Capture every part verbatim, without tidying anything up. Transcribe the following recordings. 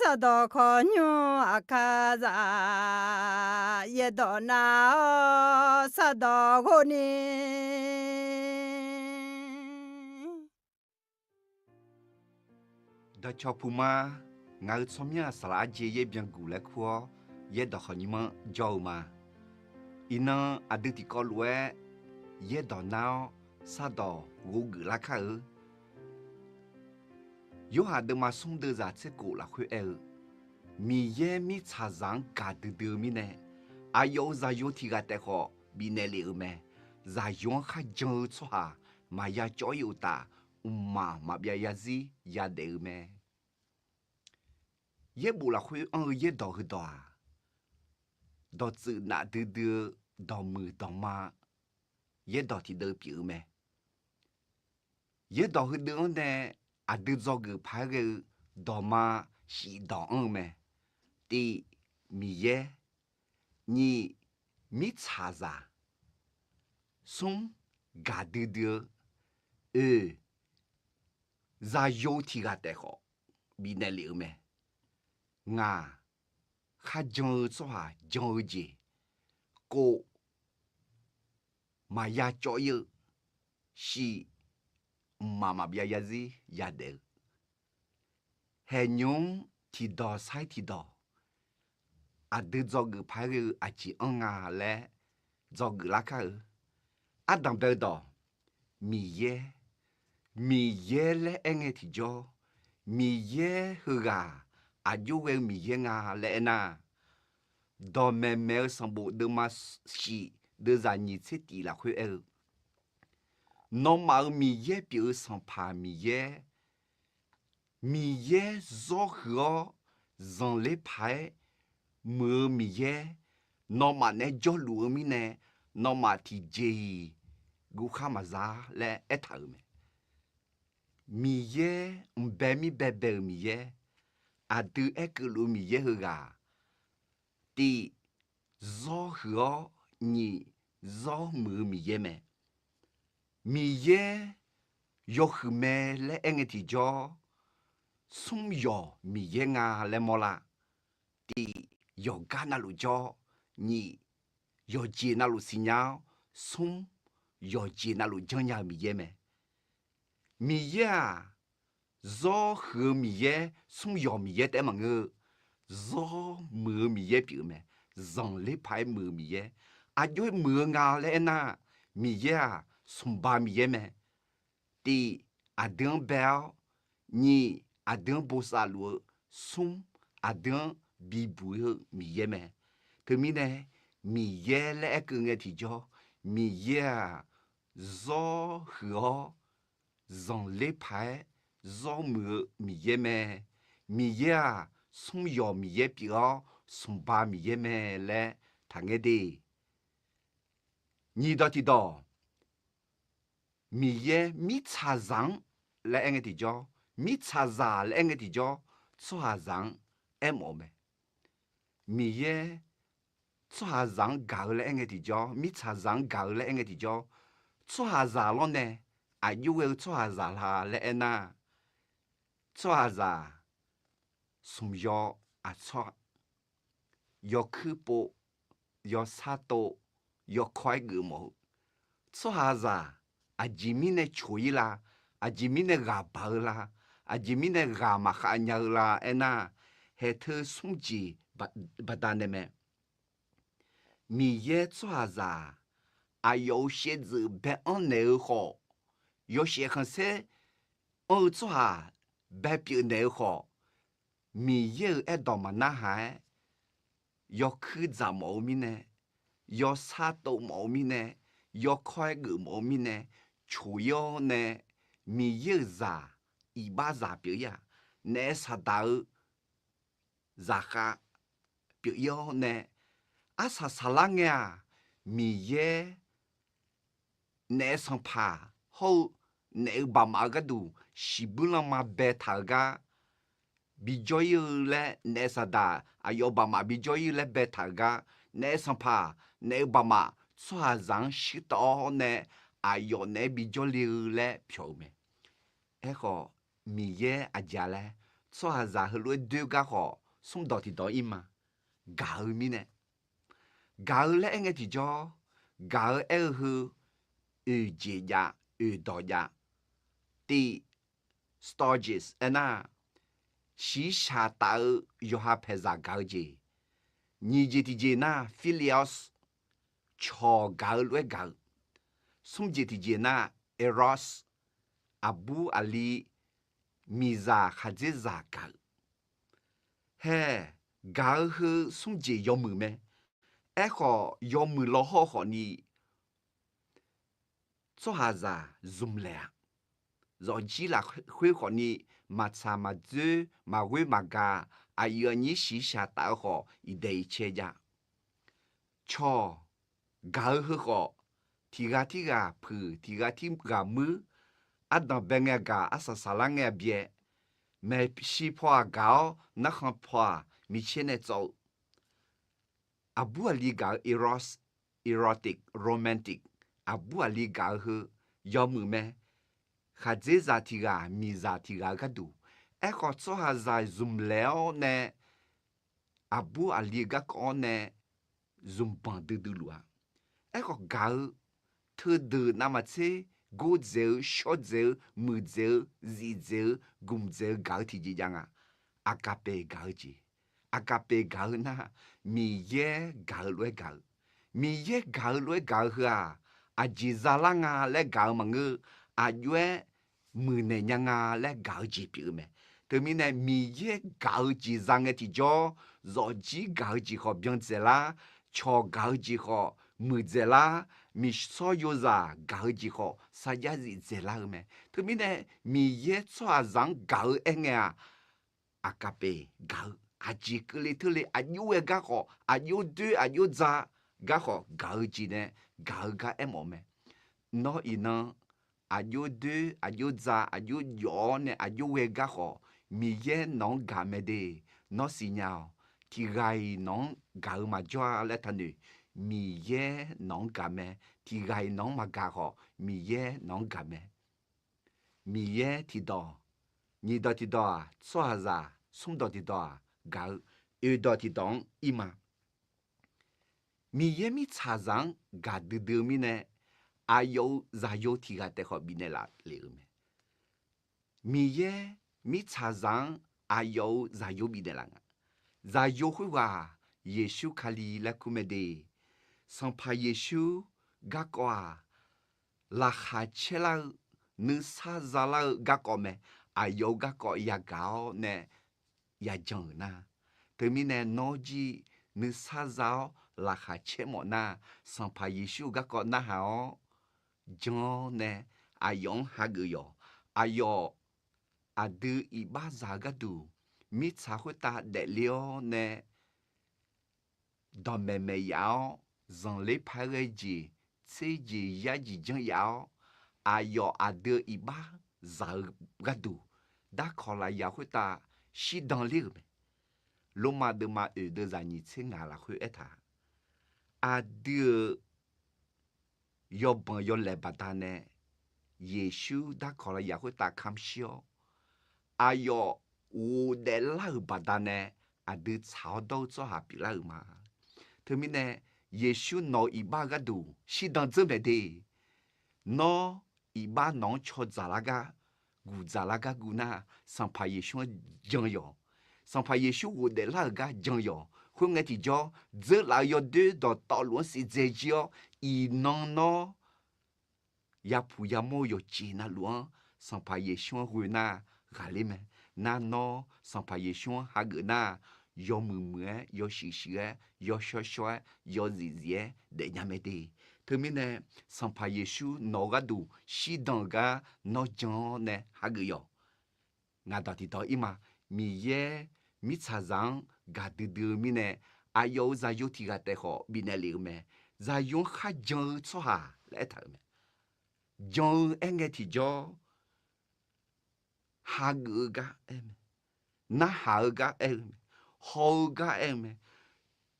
Sardawq khawqnymr aqkar za, yaerdawq nar-awr sardawq ghov ni. Dawqcawq puq ma. Ngaq-euq tsawrmyanr-aq, saqlaq arjeq yaer byanguq laer kur-awr, yaerdawq khawqnymr-anr jawr-eu ma. Iqnan aqdui tiqkawv lof-aer yaerdawq nar-awr sardawq ghov geuf lar kar-eu. Yorhaq deuvma smr deuvzaq tser kof lafkhoer aer-eu, Miqyaer mirtsaqzaq-anr gaqdui dui-eu mirnae, aqyawf-euq zaqyo tiq ghaq taef khawf bifnaeq lef-euq mae. Zaqyo-anr kharjan-eu tsawrhaq maqya cawv-ir uqtaf, mqmaq maqbyav yarzir yadaef-eu mae. Yaerbof lafkhoer anr-eu yaerdawq heudawq-aq, dawqtsuif nafdui dui-eu dawqmuiq dawqma yaerdawq tiqdeuv pyeuf-eu mae. Yaerdawq heudeuv-anr nae aqdui dzawgeuf paq-aer ghae-eu dawqma shif dawq anr-eu mae. Tiv, Miqyaer. Nyiq, mirtsaqzaq. Smr, gaqdui dui-eu. Oe, zaqyo tiq ghaq taef khawf bifnaeq lef-eu mae. Ngaq, kharjan-eu tsawrhaq jan-eu jeq. Kof, maqya cawv-ir-eu. Shif, mqmaq maqbyav yarzir yadaef-eu. Haeqnymr tiqdawq sar-ir tiqdawq, aqdui dzawgeuf paq-aer ghae-eu aqjeq anr nga laer dzawgeuf lar kar-eu. Ardanq bae-eu dawq, Miqyaer. Miqyaer laer aer ngae tiqjawr, Miqyaer heughaq aqjox ghae-eu Miqyaer nga laer aernar, dawqmaeq maeq-eu sanqbof deuvma shif deuvzaq nyiq tser tif lafkhoer aer-eu, Nawmaf-euq Miqyaer pyeuf-eu Sanqpaq Miqyaer, Miqyaer zawr huiq-awr zanqler paq-aer muiq-eu Miqyaer, nawmaf naeq-aer jawrluf-eu mirnae, nawmaf tiqjeq-iq guvkhar maqza laer aertaq-euq mae. Miqyaer mqbae mir baebae-euq Miqyaer, aqdui aerkeuv luf-eu Miqyaer heughaq, tiv, zawr huiq-awr nyiq, zawr muiq-eu Miqyaer mae. Miqyaer yawhuiq mae laer aer ngae tiqjawr, smr yawq Miqyaer nga laer mawrlar. Tiv, yawqgar navluf jawr, nyiq, yawqjeq navluf siqnya-awr, smr, yawqjeq navluf janrnya-eu Miqyaer mae. Miqyaer-aq, zawr huiq-eu Miqyaer, smr yawq Miqyaer taef-aer maqngeur-eu, zawr muiq-eu Miqyaer pyeuf-eu mae. Zanqler paq-aer muiq-eu Miqyaer, aqjox-aer muiq-eu nga laer aernar, Miqyaer-aq, smqba Miqyaer mae. Tiv, aqdui-anr bae-awr, nyiq, aqdui-anr bosav luf-eu, smr, aqdui-anr bibuq-ir-eu Miqyaer mae. Teumirnae, Miqyaer laer aerkeuv ngae tiqjawr, Miqyaer-aq, zawr huiq-awr zanqler paq-aer zawr muiq-eu Miqyaer mae. Miqyaer-aq, smr yawq Miqyaer pyeuf-awr smqba Miqyaer mae laer taqngaer de. Nyiq dawq tiqdawq, Miqyaer mirtsaqzaq-anr laer aer ngae tiqjawr, mirtsaqzaq laer aer ngae tiqjawr, tsawrhaqzaq-anr aermawf-eu mae. Miqyaer tsawrhaqzaq-anr gaq-eu laer aer ngae tiqjawr, mirtsaqzaq-anr gaq-eu laer aer ngae tiqjawr, tsawrhaqzaq lawrnae aqjox ghae-eu tsawrhaqzaq la laer aernar, tsawrhaqzaq smq yaw aqtsawr, yawkuir pov, yawsar tov, yawkawr-aer geufmawf-eu tsawrhaqzaq, aqjeq mirnae coq-ir la, aqjeq mirnae ghaq baq-eu la, aqjeq mirnae ghaq maqkhav nya-eu la aernar, haeq teu smr jeq baqda nae mae. Miqyaer tsawrhaqzaq-aq, aqyawf-euq shaevdzeuf bae-anr naeq-eu khawf, yawshaef khanqsaer anr-eu tsawrhaq bae pyeuf naeq-eu khawf, Miqyaer-euq aerdawq maqnarhaq-aer, yawkuir dzaq mawf-eu mirnae, yawsar tov mawf-eu mirnae, yawkawr-aer geufmawf-eu mirnae, coq-ir-awr nae, Miqyaer-euq zaq, iqbaxzaq pyeuf-ir-aq, naef saqdaq-eu zaqkhav pyeuf-ir-awr nae, arsaq saqlar ngae-aq, Miqyaer naef sanqpaq hawr-eu naef-eu baqmaf-eu gharduq shiqbuir lanma baetaq-euq gar bijawr-ir-eu laer, naef saqdaq aqyawf baqmaf bijawr-ir laer baetaq-euq gar, naef sanqpaq, naef-eu baqmaf tsawrhaqzaq-anr shuirtawv-awr nae, aqyawf naeq-aer bijawr le-eu laer pyawq-eu mae. Aerkhawf, Miqyaer aqjeq-a laer, tsawrhaqzaq heulof-aer doer gar khawf smrdawq tiqdawq ir ma. Gaq-eu mirnae, gaq-eu laer aer ngae tiqjawr, gaq-eu aer-eu heu, oeqjeq jav, oeqdawq jav, tiv, stages aernar, shiqshaq taf-eu yawqha paeqzaq gaq-eu jeq, nyiq jeq tiqjeq nar philios, cawq gaq-eu lof-aer gaq-eu, smr jeq tiqjeq nar eros, aqbur aqli, miqzaq khaqdzerzaq gaq-eu, hae, gaq-eu heu smr jeq yawmuiq mae. Aerkhawf yawmuiq law hawr khawfni tsawrhaqzaq zmq laeq-a. Zawqjir lafkhoer khawfni maqtsaq maqdzoer maqghoer maqgaq, aqyuif aqnyir shiqshaq taf-eu khawf iqdaeq iqcae jav. Cawq gaq-eu heu khawf, tiq ghaq tirghaq puiq, tiq ghaq tirghaq muir, ardanq bae ngae gaq, arsaq saqlar ngae byae, maeqshi paw-aq gaq-awr narkhan paw-aq micaer nae tsawv-eu, aqbur aqli gaq-eu eros, erotic, romantic, aqbur aqli gaq-eu heu yawmuiq mae. Khaqdzerzaq tiq ghaq miqzaq tiq ghaq-eu gharduq, aerkhawf tsawrhaqzaq zmq laeq-awr nae aqbur aqli-eu garkawv-awr nae zmqbanq duidui luf-a. Aerkhawf gaq-eu teudeuq navmaqtser gordzaeq-eu shawrdzaeq-eu muiqdzaeq-eu zifdzaeq-eu gmqdzaeq-eu gaq-eu tiqjeq jav nga. Aqgaqbeq gaq-eu jeq, aqgaqbeq gaq-eu nar, Miqyaer gaq-eu lof-aer gaq-eu, Miqyaer gaq-eu lof-aer gaq-eu heu-aq, aqjeq zalar nga laer gaq-eu maqngeur, aqjox-aer muiqnaeq nya nga laer gaq-eu jeq pyeuf-eu mae. Teumirnae Miqyaer gaq-eu jeq za ngae tiqjawr, zawqjir gaq-eu jeq khawf byan dzaeqlar, cawq gaq-eu jeq khawf muiqdzaeqlar, miqshawr yozaq gaq-eu jeq khawf sarjax zifdzaeqlar-eu mae. Teumirnae Miqyaer tsawrhaqzaq-anr gaq-eu aer ngae-aq, aqgaqbeq gaq-eu, aqjeq keuvle teurle aqjox ghae gar khawf, aqjox doer aqjox dza gar khawf gaq-eu jeq nae gaq-eu gar aermawf mae. Nawr iqnan aqjox doer aqjox dza aqjox jawf-awr nae aqjox ghae gar khawf, Miqyaer nawq-anr gaq mae de. Nawr siqnya-awq. Tiq ghaq-iq nawq-anr gaq-eu maqjawr-a laer taqnoeq. Miqyaer nawq-anr gaq mae. Tiq ghaq-iq nawq-anr maqgaq khawf, Miqyaer nawq-anr gaq mae. Miqyaer tiqdawq, nyiq dawq tiqdawq-aq, tsawrhaqzaq, smr dawq tiqdawq-aq gaq-eu, oeq dawq tiqdawq-anr ir ma. Miqyaer mirtsaqzaq-anr gaqdui dui-eu mirnae, aqyawf-euq zaqyo tiq ghaq taef khawf bifnaeq laf le-eu mae. Miqyaer mirtsaqzaq-anr aqyawf-euq zaqyo bifnaeq laf nga. Zaqyo khoerghaq-aq, Yeqsur Kali laer kur mae de. Sanqpaq Yeqsur garkawv-aq, laqkhaq caer lar-eu, nuisar zalar-eu garkawv mae. Aqyawf-euq garkawv yagaq-awr nae yajan-euq nar, teumirnae nawr jir nuisar za-awr laqkhaq caer mawf nar, Sanqpaq Yeqsur-euq garkawv narhaq-awr jan-awr nae aqyawf-anr hageuf yawq. Aqyawf aqdui iqbax zaq-eu gharduq mirtsaq khoertav daefle-awr nae dawqmaeq maeq yaf-awr, zanqler paq-aer ghae jeq, tser jeq yar jeq janr yaf-awr, aqyawf aqdui-eu iqbax zaq-eu gharduq, darkawq lafyaq khoertav shirdan ler-euq mae. Lormav deuvma oeq deuv zaq nyiq tser ngaq lafkhoer aertaq, aqdui-euq yawbanq yawlaeq baqdanae Yeqsur darkawq lafyaq khoertav kamq shir-awr, aqyawf ghofdaef lar-euq baqdanae aqdui tsaq-awr dawr-eu tsawrhaq pyeuflar-euq ma. Teumirnae Yeqsur nawq-euq iqbax-eu gharduq shirdan dzeur maeq de. Nawr iqbax nawq-anr caw dzaqlar gar, guq dzaqlar gar guv nar, Sanqpaq Yeqsur-anr jan yawq. Sanqpaq Yeqsur ghofdaef lar-euq gar jan yawq. Khoerngae tiqjawr, dzeurlaf-eu yawdoer dawqtawvluf-anr siqdzae jir-awr, iqnan nawr yapuq yamawr-eu yawqjeq navluf-anr Sanqpaq Yeqsur-anr ghoe nar ghaqler mae. Nar nawr Sanqpaq Yeqsur-anr hageuf nar, yawmuiq muiq-aer, yawshuif shuif-aer, yawshawr shawr-aer, yawzif zif-aer daefnya mae de. Teumirnae Sanqpaq Yeqsur nawq-eu gharduq shirdan-euq gar nawr jan-awr nae hageuf yawq. Ngaq dawq tiqdawq ir ma. Miqyaer mirtsaqzaq-anr gaqdui dui-eu mirnae, aqyawf-euq zaqyo tiq ghaq taef khawf bifnaeq lef-eu mae. Zaqyo-anr kharjan-eu tsawrhaq laer aertaq-euq mae. Jan-eu aerngae tiqjawr, hageuf-eu gar aer-eu mae, narhaq-eu gar aer-eu mae, haw-eu gar aer-eu mae,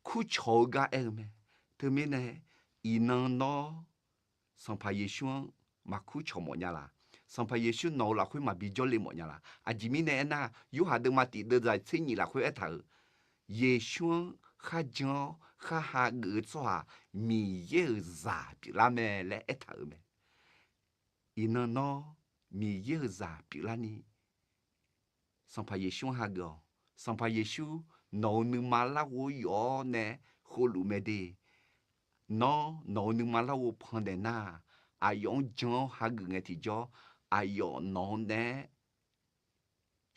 kurcawq-eu gar aer-eu mae. Teumirnae iqnan nawr Sanqpaq Yeqsur-anr maqkur cawq mawf nya laq? Sanqpaq Yeqsur nawq-euq lafkhoer maqbi jawrle mawf nya la? Aqjeq mirnae aernar, Yorhaq deuvma tiq deuvzaq tser nyif lafkhoer aertaq-euq, Yeqsur-anr kharjan-awr khar hageuf-eu tsawrhaq Miqyaer-euq zaq pyeuflar mae laer aertaq-euq mae. Iqnan nawr Miqyaer-euq zaq pyeuflarni Sanqpaq Yeqsur-anr hageuf-awq. Sanqpaq Yeqsur nawq-euq nuima larghov yawf-awr nae khovluf mae de. Nawr nawq-euq nuima larghov pandaef nar-aq, aqyawf-anr jan-awr hageuf ngae tiqjawr, aqyawf nawq-anr naeq-aer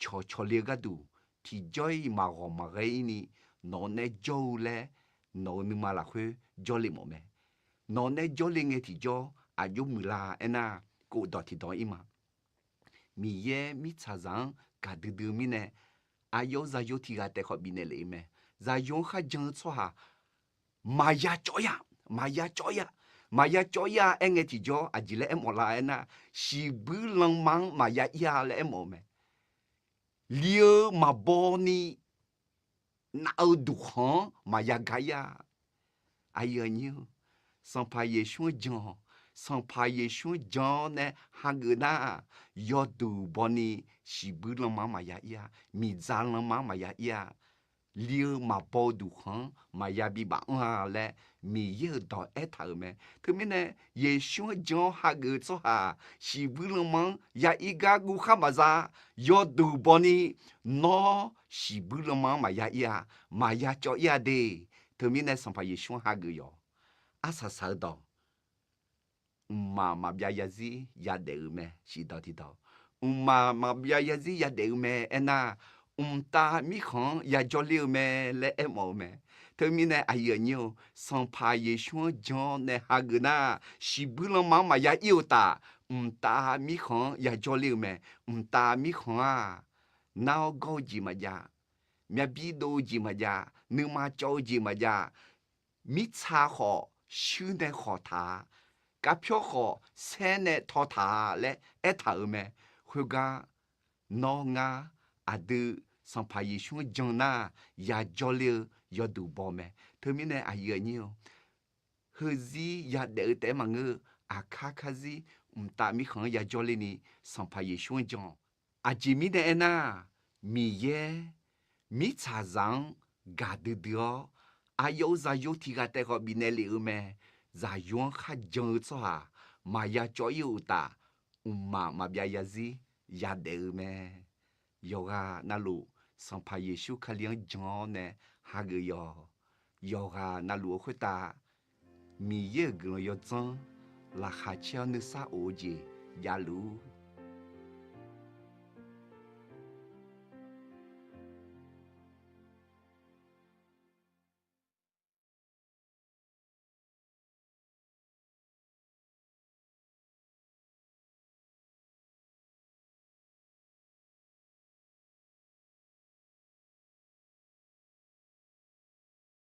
cawqcawq le-eu gharduq, tiqjawr-iq maqghawq maqghae-ir ni nawq-anr naeq-aer jawr-eu laer, nawq-euq nuima lafkhoer jawrle mawf mae. Nawq-anr naeq-aer jawrle ngae tiqjawr aqjox muiqlar aernar, kov dawq tiqdawq-ir ma. Miqyaer mirtsaqzaq-anr gaqdui dui-eu mirnae, aqyawf-euq zaqyo tiq ghaq taef khawf bifnaeq lef-eu mae. Zaqyo-anr kharjan-eu tsawrhaq maqya cawv-ir-a, maqya cawv-ir-a, maqya cawv-ir-a aer ngae tiqjawr aqjeq laer aermawf lar aernar, shiqbuir lanma-anr maqya ir-a laer aermawf-eu mae. Li-eu maqbaw ni nav-eu duqkhanq-anr maqya gar-ir-a. Aqyuif aqnyir-eu, Sanqpaq Yeqsur-anr jan-awq. Sanqpaq Yeqsur-anr jan-awr nae hageuf nar-aq, yawduq baw ni shiqbuir lanma-anr maqya ir-a, miqdzaq lanma-anr maqya ir-a, li-eu maqbaw-eu duqkhanq-anr maqya bibaf anr-a laer Miqyaer-euq dawq aertaq-euq mae. Teumirnae Yeqsur-anr jan-awr hageuf-eu tsawrhaq shiqbuir lanma-anr ya ir gar guv khar maqza. Yawduq baw ni nawr shiqbuir lanma-anr maqya ir-a, maqya cawv ir-a de. Teumirnae Sanqpaq Yeqsur-anr hageuf yawq. Arsaq saq-eu dawq, mqmaq maqbyav yarzir yadaef-eu mae. Shiqdawq tiqdawq, mqmaq maqbyav yarzir yadaef-eu mae aernar, mqtav mirkhanq-anr yajawr ler-eu mae laer aermawf-eu mae. Teumirnae aqyuif aqnyir-eu, Sanqpaq Yeqsur-anr jan-awr nae hageuf nar, shiqbuir lanma-anr maqya ir-eu uqtaf, mqtav mirkhanq-anr yajawr ler-eu mae. Mqtav mirkhanq-aq, nar-awr gawr-eu jeq maqjav, myavbir dov-eu jeq maqjav, nuima cawv-eu jeq maqjav, mirtsa khawf shuir nae khawq taq-a, kavpyawr khawf saer nae taw taq-a laer aertaq-euq mae. Khoergar nawr ngar aqdui Sanqpaq Yeqsur-anr jan nar, yajawr ler-eu yawduq baw mae. Teumirnae aqyuif aqnyir-eu, heuzir yadaef-eu taef-aer maqngeur-eu, aqkar karzir mqtav mirkhanq-anr yajawr ler ni Sanqpaq Yeqsur-anr jan-awq. Aqjeq mirnae aernar, Miqyaer mirtsaqzaq-anr gaqdui dui-awr, aqyawf-euq zaqyo tiq ghaq taef khawf bifnaeq lef-eu mae. Zaqyo-anr kharjan-eu tsawrhaq maqya cawv ir-eu uqtaf, mqmaq maqbyav yarzir yadaef-eu mae. Yawqghaq navluf Sanqpaq Yeqsur Kali-anr jan-awr nae hageuf yawq. Yawqghaq navluf-eu khoertav Miqyaer-euq guiqlanq yawdzanr laqkhaq caer-awr nuisar of-eu jeq javluf